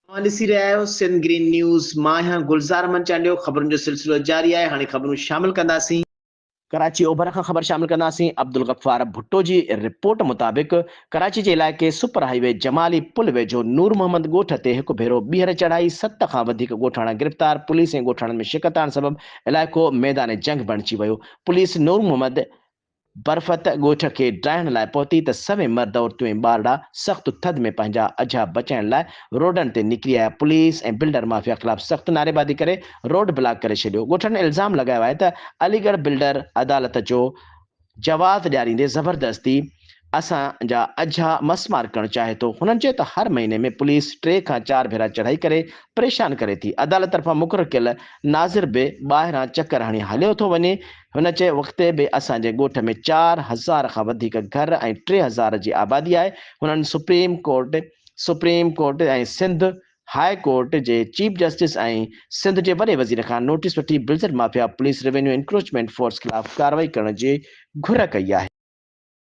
اوهان ڏسي رهيا آهيو سنڌ گرين نيوز، مان آهيان گلزار احمد چانڊيو، خبرن جو سلسلو جاري آهي، هاڻي خبرون شامل ڪنداسين. ڪراچي اوڀر کان خبر شامل ڪنداسين، عبدالغفار ڀٽو جي رپورٽ مطابق ڪراچي جي علائقي سپر هائي وي جمالي پل ويجهو نور محمد ڳوٺ تي هڪ ڀيرو ٻيهر چڙهائي، ست کان وڌيڪ ڳوٺاڻا گرفتار، پوليس ۽ ڳوٺاڻن ۾ شڪتاڻ سبب علائقو ميدان جنگ بڻجي ويو، پوليس نور محمد برفت ڳوٺ کي ڊاهڻ لاء پهتي ته سوين مرد، عورتون ۽ ٻارڙا سخت ٿڌ ۾ پنهنجا اجها بچائڻ لاء روڊن تي نڪري آيا، پوليس ۽ بلڊر مافيا خلاف سخت نعريبازي ڪري روڊ بلاڪ ڪري ڇڏيو، ڳوٺاڻن الزام لڳايو آهي ته علي ڳڙهه بلڊر عدالت جو جواز ڏياريندي زبردستي اسان جا اجها مسمار ڪرڻ چاهي ٿو، هنن چيو ته هر مهيني ۾ پوليس ٽي کان چار ڀيرا چڙهائي ڪري پريشان ڪري ٿي، عدالت طرفان مقرر ڪيل ناظر به ٻاهران چڪر هڻي هليو ٿو وڃي، هن چيو وقتي به اسان جي ڳوٺ ۾ 4000 کان وڌيڪ گهر ۽ 3000 جي آبادي آهي، هنن supreme court supreme court ۽ Sindh high court جي چيف جسٽس ۽ سنڌ جي وڏي وزير کان نوٽيس وٺي builder mafia police revenue encroachment force خلاف ڪارروائي ڪرڻ جي گهر ڪئي آهي.